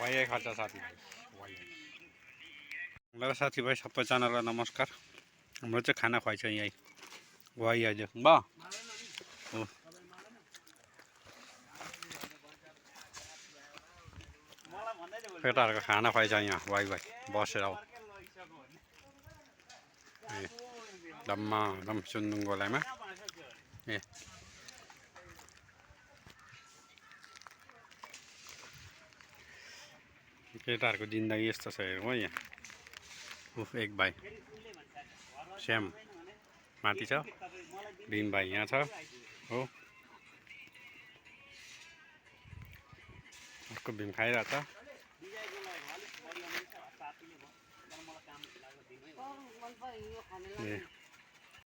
Y खालचा साथी भाई वाई मला साथी भाई सब च्यानलला नमस्कार हाम्रो चाहिँ खाना खुवाइ छ यही वाई आज बा हो केटाहरुको खाना खुवाइ छ यहाँ वाई भाइ बसेर हो दम्मा दम सुन्दुङ गोलाइमा ए केटाहरुको जिन्दगी यस्तो छ हेरौँ है यहाँ उफ एक भाइ श्याम माथि छ भीम भाइ यहाँ छ हो अर्को भीम खाइरहेछ ए